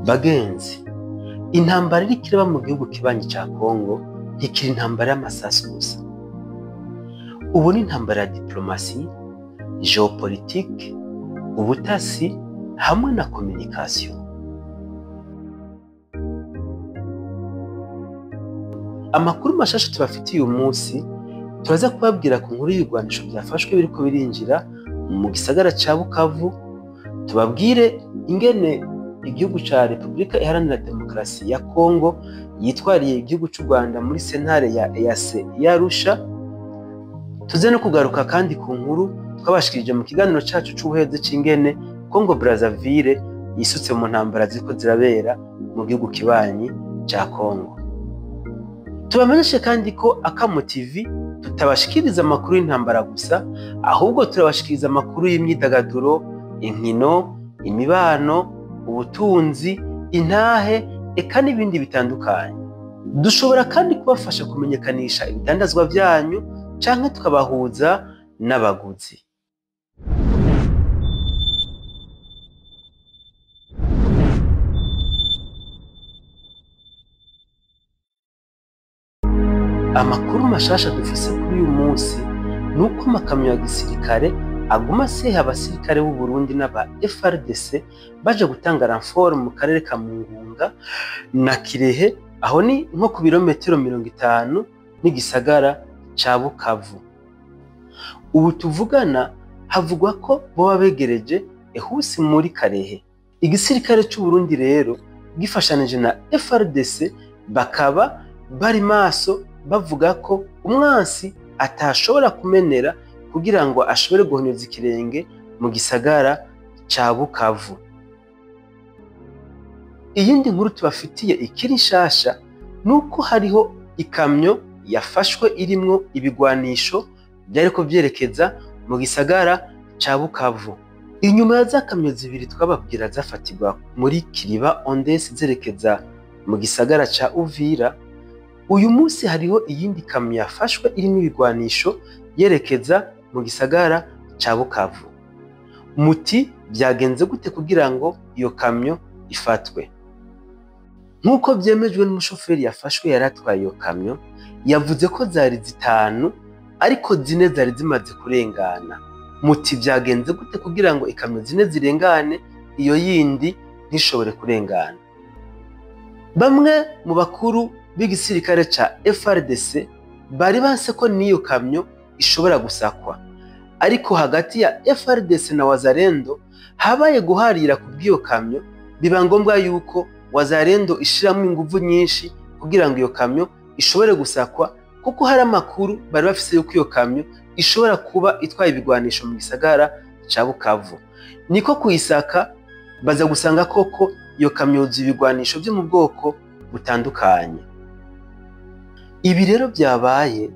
Bagenzi, intambara iriko iraba mu gihugu kibanyi ca Kongo ntikiri intambara y'amasasu gusa. Ubu ni intambara ya diplomasi, géopolitique, ubutasi hamwe na communication. Amakuru mashasha tubafitiye uyu munsi, turaza kubabwira ku nkuru y'ibigwanisho vyafashwe biriko birinjira mu gisagara ca Bukavu, tubabwire ingene igihugu ca Repubulika Iharanira Demokarasi ya Kongo yitwariye igihugu c'u Rwanda muri sentare ya EAC y'Arusha, tuze no kugaruka kandi ku nkuru twabashikirije mu kiganiro cacu c'ubuheze c'ingene Congo Brazzaville yisutse mu ntambara ziriko zirabera mu gihugu kibanyi ca Kongo. Tubamenyeshe kandi ko Akamo TV tutabashikiriza amakuru y'intambara gusa, ahubwo turabashikiriza amakuru y'imyidagaduro, inkino, imibano, ubutunzi, intahe, eka n'ibindi bitandukanye. Dushobora kandi kubafasha kumenyekanisha ibidandazwa vyanyu canke tukabahuza n'abaguzi. Amakuru mashasha dufise kuri uyu munsi nuko amakamyo ya gisirikare aguma aseha abasirikare b'u Burundi n'aba FARDC baje gutanga renfort mu karere ka Mugunga na Kirehe, aho ni nko ku birometero 50 n'igisagara ca Bukavu. Ubu tuvugana havugwa ko boba begereje ehusi muri Karehe. Igisirikare c'u Burundi rero gifashanije na FARDC bakaba bari maso, bavuga ko umwansi atashobora kumenera kugira ngo ashobore guhonyeza ikirenge mu gisagara ca Bukavu. Iyindi nkuru tubafitiye ikiri nshasha nuko hariho ikamyo yafashwe irimwo ibigwanisho vyariko vyerekeza mu gisagara ca Bukavu. Inyuma ya za kamyo zibiri twababwira zafatirwa muri Kiriba Ondes zerekeza mu gisagara ca Uvira, uyu munsi hariho iyindi kamyo yafashwe irimwo ibigwanisho yerekeza mu gisagara ca Bukavu. Muti vyagenze gute kugira ngo iyo kamyo ifatwe? Nk'uko vyemejwe n'umushoferi yafashwe yari atwaye iyo kamyo, yavuze ko zari 5 ariko 4 zari zimaze kurengana. Muti vyagenze gute kugira ngo ikamyo 4 zirengane iyo yindi ntishobore kurengana? Bamwe mu bakuru b'igisirikare ca FARDC bari banse ko n'iyo kamyo ishobora gusakwa, ariko hagati ya FARDC na Wazalendo habaye guharira ku bw'iyo kamyo, biba ngombwa yuko Wazalendo ishiramwo inguvu nyinshi kugira ngo iyo kamyo ishobore gusakwa, kuko hari amakuru bari bafise yuko iyo kamyo ishobora kuba itwaye ibigwanisho mu gisagara ca Bukavu. Niko kuyisaka baza gusanga koko iyo kamyo yuzuye ibigwanisho vyo mu bwoko butandukanye. Ibi rero vyabaye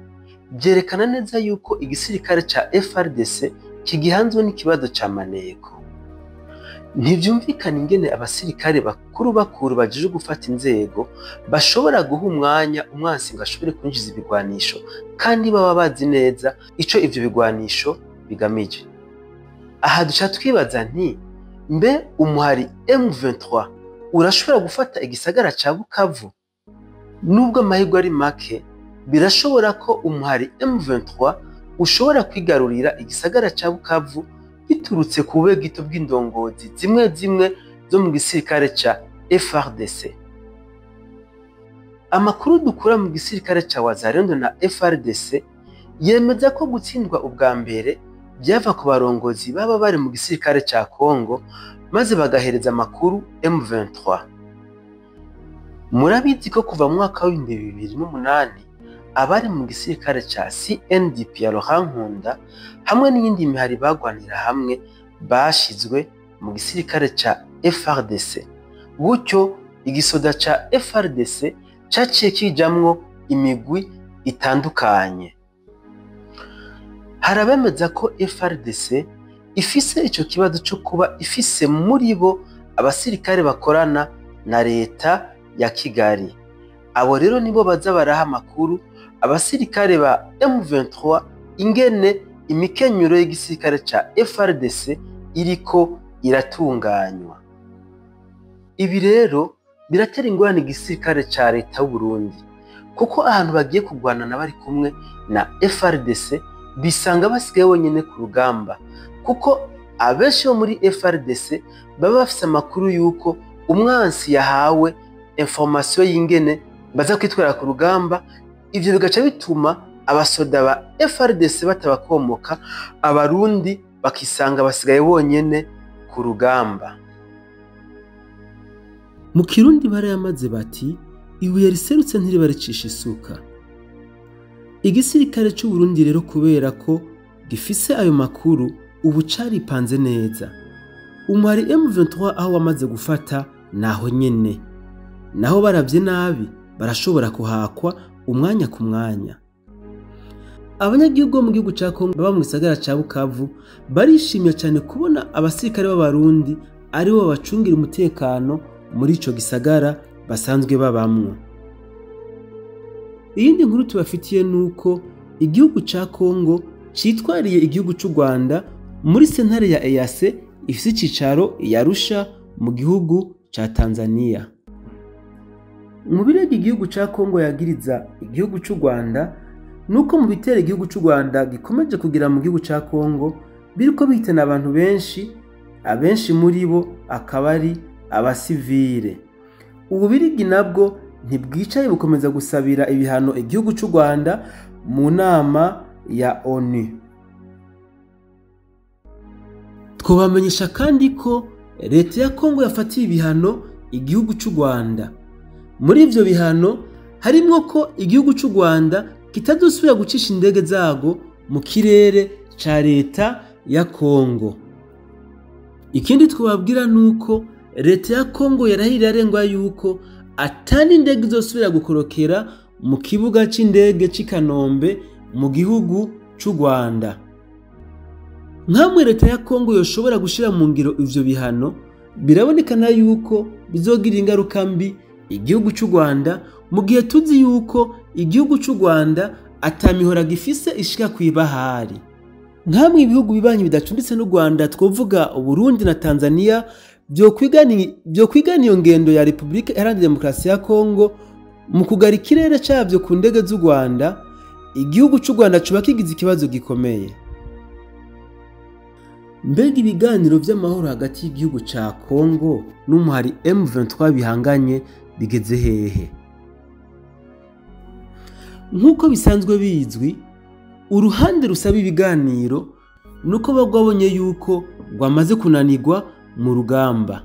vyerekana neza yuko igisirikare ca FARDC kigihanzwe n'ikibazo ca maneko. Ntivyumvikana ingene abasirikare bakuru bakuru bajejwe gufata inzego bashobora guha umwanya umwansi ngo ashobore kwinjiza ibigwanisho, kandi baba bazi neza ico ivyo bigwanisho bigamije. Aha duca twibaza nti mbe umuhari M23 urashobora gufata igisagara ca Bukavu? Nubwo amahirwe ari make, birashobora ko umuhari M23 ushobora kwigarurira igisagara ca Bukavu biturutse ku bube gito bw'indongozi zimwe zimwe zo mu gisirikare ca FARDC. Amakuru dukura mu gisirikare ca Wazalendo na FARDC yemeza ko gutsindwa ubwa mbere vyava ku barongozi baba bari mu gisirikare ca Kongo, maze bagahereza amakuru M23. Murabizi ko kuva mu mwaka w'ibihumbi 2008 abari mu gisirikare ca CNDP ya Laurent Nkunda hamwe n'iyindi mihari bagwanira hamwe bashizwe mu gisirikare ca FARDC. Gutyo igisoda ca FARDC caciye kijamwo imigwi itandukanye. Hari abemeza ko FARDC ifise ico kibazo co kuba ifise muri bo abasirikare bakorana na leta ya Kigali. Abo rero nibo baza baraha amakuru abasirikare ba M23 ingene imikenyuro y'igisirikare ca FARDC iriko iratunganywa. Ibi rero biratera ingorane igisirikare ca leta y'Uburundi, kuko ahantu bagiye kurwana na bari kumwe na FARDC bisanga basigaye bonyene ku rugamba, kuko abenshi bo muri FARDC baba bafise amakuru yuko umwansi yahawe information y'ingene baza kwitwara ku rugamba. Ivyo bigaca bituma abasoda ba FARDC batabakomoka, abarundi bakisanga basigaye bonyene ku rugamba. Mu Kirundi barayamaze bati ibuye riserutse ntiriba ricisha isuka. Igisirikare c'u Burundi rero kubera ko gifise ayo makuru ubu caripanze neza. Umuhari M23 aho wamaze gufata naho nyene, naho baravye nabi barashobora kuhakwa umwanya ku mwanya. Abanyagihugu bo mu gihugu ca Kongo baba mu gisagara ca Bukavu barishimye cyane kubona abasirikare b'abarundi aribo babacungira umutekano muri ico gisagara basanzwe babamwo. Iyindi nkuru tubafitiye nuko igihugu ca Kongo citwariye igihugu c'u Rwanda muri sentare ya EAC ifise icicaro i Arusha mu gihugu ca Tanzania. Mu birego igihugu ca Kongo yagiriza igihugu c'u Rwanda nuko mu bitero igihugu c'u Rwanda gikomeje kugira mu gihugu ca Kongo biriko bihitana abantu benshi, abenshi muri bo akaba ari abasivile. Ububirigi nabwo ntibwicaye, bukomeza gusabira ibihano igihugu c'u Rwanda mu nama ya ONU. Twobamenyesha kandi ko leta ya Kongo yafatiye ibihano igihugu c'u Rwanda. Muri ivyo bihano harimwo ko igihugu c'u Rwanda kitazosubira gucisha indege zago mu kirere ca leta ya Kongo. Ikindi twobabwira nuko leta ya Kongo yarahiriye arengwa yuko atani indege izosubira gukorokera mu kibuga c'indege c'i Kanombe mu gihugu c'u Rwanda. Nkamwe leta ya Kongo yoshobora gushira mu ngiro ivyo bihano, birabonekana yuko bizogira ingaruka mbi igihugu c'u Rwanda, mu gihe tuzi yuko igihugu c'u Rwanda atamihora gifise ishika kw'ibahari. Nkamwe ibihugu bibanyi bidacumbitse n'u Rwanda twovuga Uburundi na Tanzania vyokwigana iyo ngendo ya Republika Iharanira Demokarasi ya Kongo mu kugara ikirere cavyo ku ndege z'u Rwanda, igihugu c'u Rwanda coba kigize ikibazo gikomeye. Mbega ibiganiro vy'amahoro hagati y'igihugu ca Kongo n'umuhari M23 bihanganye bigeze hehe? Nk'uko bisanzwe bizwi, uruhande rusaba ibiganiro nuko bagwabonye yuko rwamaze kunanirwa mu rugamba.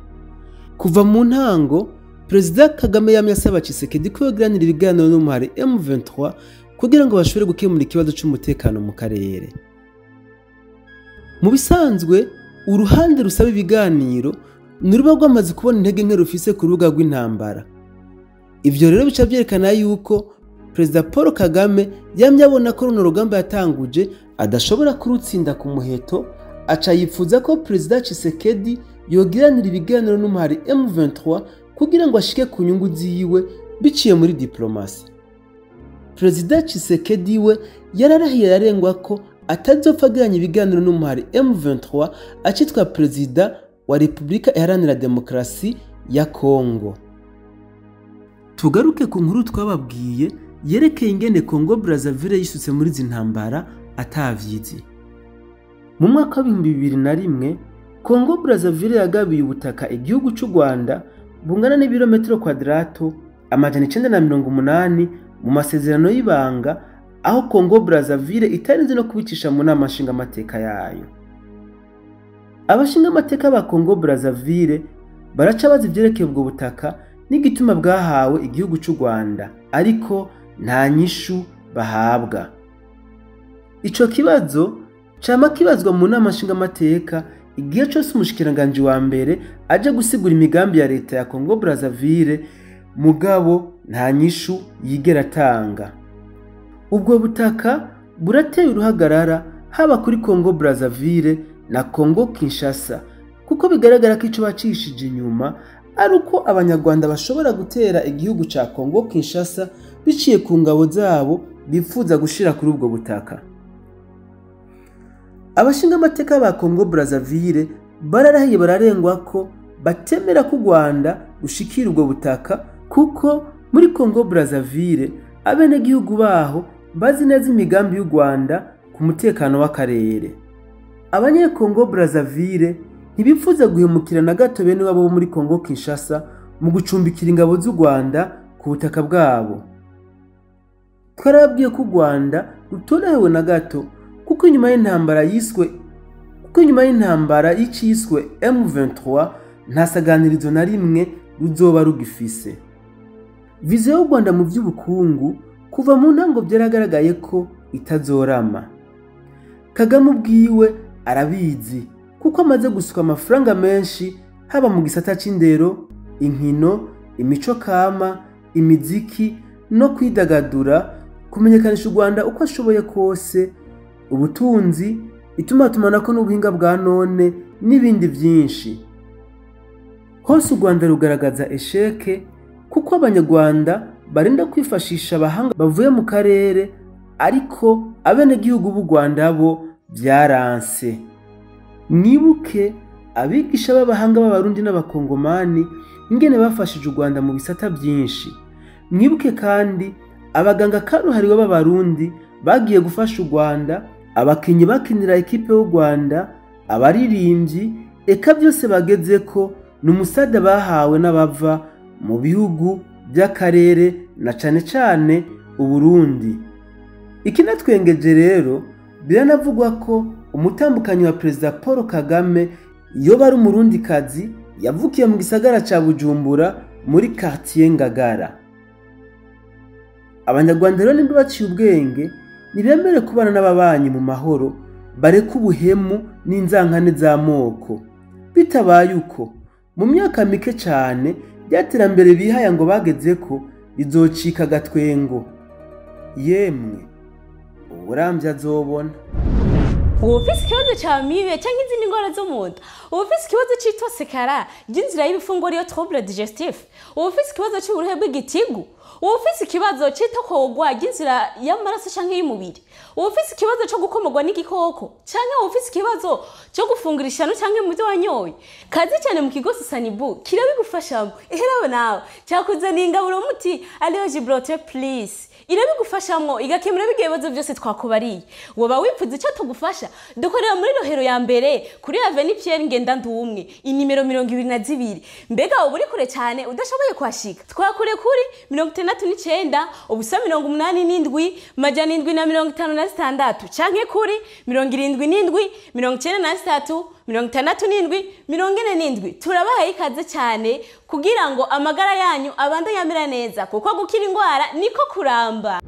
Kuva mu ntango, Perezida Kagame yamye asaba Tshisekedi ko yogiranira ibiganiro n'umuhari M23 kugira ngo bashobore gukemura ikibazo c'umutekano mu karere. Mu bisanzwe, uruhande rusaba ibiganiro niruba rwamaze kubona intege nke rufise ku rubuga rw'intambara. Ivyo rero bica vyerekana yuko Perezida Paul Kagame yamye abona ko runo rugamba yatanguje adashobora kurutsinda ku muheto, aca yipfuza ko Perezida Tshisekedi yogiranira ibiganiro n'umuhari M23 kugira ngo ashike ku nyungu ziwe biciye muri diplomasi. Perezida Tshisekedi we yararahiye arengwa ko atazopfa agiranye ibiganiro n'umuhari M23 acitwa Perezida wa Republika Iharanira Demokarasi ya Kongo. Tugaruke ku nkuru twababwiye yerekeye ingene Congo Brazzaville yisutse muri izi ntambara atavyizi. Mu mwaka wa 2001 Congo Brazzaville yagabiye ubutaka igihugu c'u Rwanda bungana n'ibirometero kwadrato 980 mu masezerano y'ibanga, aho Congo Brazzaville itarinze no kubicisha mu nama nshingamateka yayo. Abashingamateka ba Congo Brazzaville baraca bazi ivyerekeye ubwo butaka n'igituma bwahawe igihugu c'u Rwanda, ariko nta nyishu bahabwa. Ico kibazo cama kibazwa mu nama nshingamateka igihe cose umushikiranganji wa mbere aje gusigura imigambi ya leta ya Congo Brazzaville, mugabo nta nyishu yigera atanga. Ubwo butaka burateye uruhagarara haba kuri Congo Brazzaville na Congo Kinshasa, kuko bigaragara ko ico bacishije inyuma ari uko abanyarwanda bashobora gutera igihugu ca Congo Kinshasa biciye ku ngabo zabo bifuza gushira kuri ubwo butaka. Abashingamateka ba Congo Brazzaville bararahiye bararengwa ko batemera ko u Rwanda rushikira ubwo butaka, kuko muri Congo Brazzaville abenegihugu baho bazi neza imigambi y'u Rwanda ku mutekano w'akarere. Abanyekongo Brazzaville ntibipfuza guhemukira na gato bene wabo bo muri Congo Kinshasa mu gucumbikira ingabo z'u Rwanda ku butaka bwabo. Twarababwiye ko u Rwanda rutorohewe na gato, kuko inyuma y'intambara yiswe kuko inyuma y'intambara y'iciswe M23 nta saganirizo na rimwe ruzoba rugifise. Vision y'u Rwanda mu vy'ubukungu kuva mu ntango byaragaragaye ko itazorama. Kagame ubwiwe arabizi, kuko amaze gusuka amafaranga menshi haba mu gisata c'indero, inkino, imico kama, imiziki no kwidagadura, kumenyekanisha u Rwanda uko ashoboye kose, ubutunzi, itumatumanako n'ubuhinga bwa none n'ibindi vyinshi. Hose u Rwanda rugaragaza échec, kuko Abanyarwanda barinda kwifashisha abahanga bavuye mu karere, ariko abenegihugu b'u Rwanda bo vyaranse. Mwibuke abigisha b'abahanga b'Abarundi n'Abakongomani ingene bafashije u Rwanda mu bisata byinshi. Mwibuke kandi abaganga karuhariwe b'Abarundi bagiye gufasha u Rwanda, abakinyi bakinira ekipe y'u Rwanda, abaririmbyi, eka byose bageze ko ni umusada bahawe n'abava mu bihugu by'akarere na cane cane Uburundi. Ikinatwengeje rero, biranavugwa ko umutambukanyi wa Perezida Paul Kagame yoba ari Umurundikazi yavukiye mu gisagara ca Bujumbura muri quartier Ngagara. Abanyarwanda rero nimba baciye ubwenge, nibemere kubana n'ababanyi mu mahoro, bareke ubuhemu n'inzankane z'amoko. Bitabaye uko, mu myaka mike cane ryaterambere bihaya ngo bagezeko rizocika agatwengo. Yemwe, uwuramvye azobona. Uba ufise ikibazo ca amibe canke izindi ndwara zo mu nda, uba ufise ikibazo c'itosekara ry'inzira y'ibifunguro, iyo trouble digestif, uba ufise ikibazo c'uburuhe bw'igitigu, uba ufise ikibazo c'itokorwa ry'inzira y'amaraso canke y'umubiri, uba ufise ikibazo co gukomorwa n'igikoko, canke uba ufise ikibazo co gufungura ishano canke mu vyo wanyoye, kazi cyane mu kigo Sanibu kirabigufashamo. Eherawe nawe cakuzaniye ingaburo muti ariyo Gibraltar Plus, irabigufashamwo igakemura bigiye ibibazo byose twakubariye. Woba wipfuza ico tugufasha, dukorera muri Rohero ya mbere kuri Avenue Pierre Ngendandumwe, inimero 22. Mbega uba uri kure cyane udashoboye kuhashika, twakure kuri 69 0 87 756 canke kuri 77 93 67 47. Turabahaye ikaze cyane kugira ngo amagara yanyu abandanye amera neza, kuko gukira indwara niko kuramba.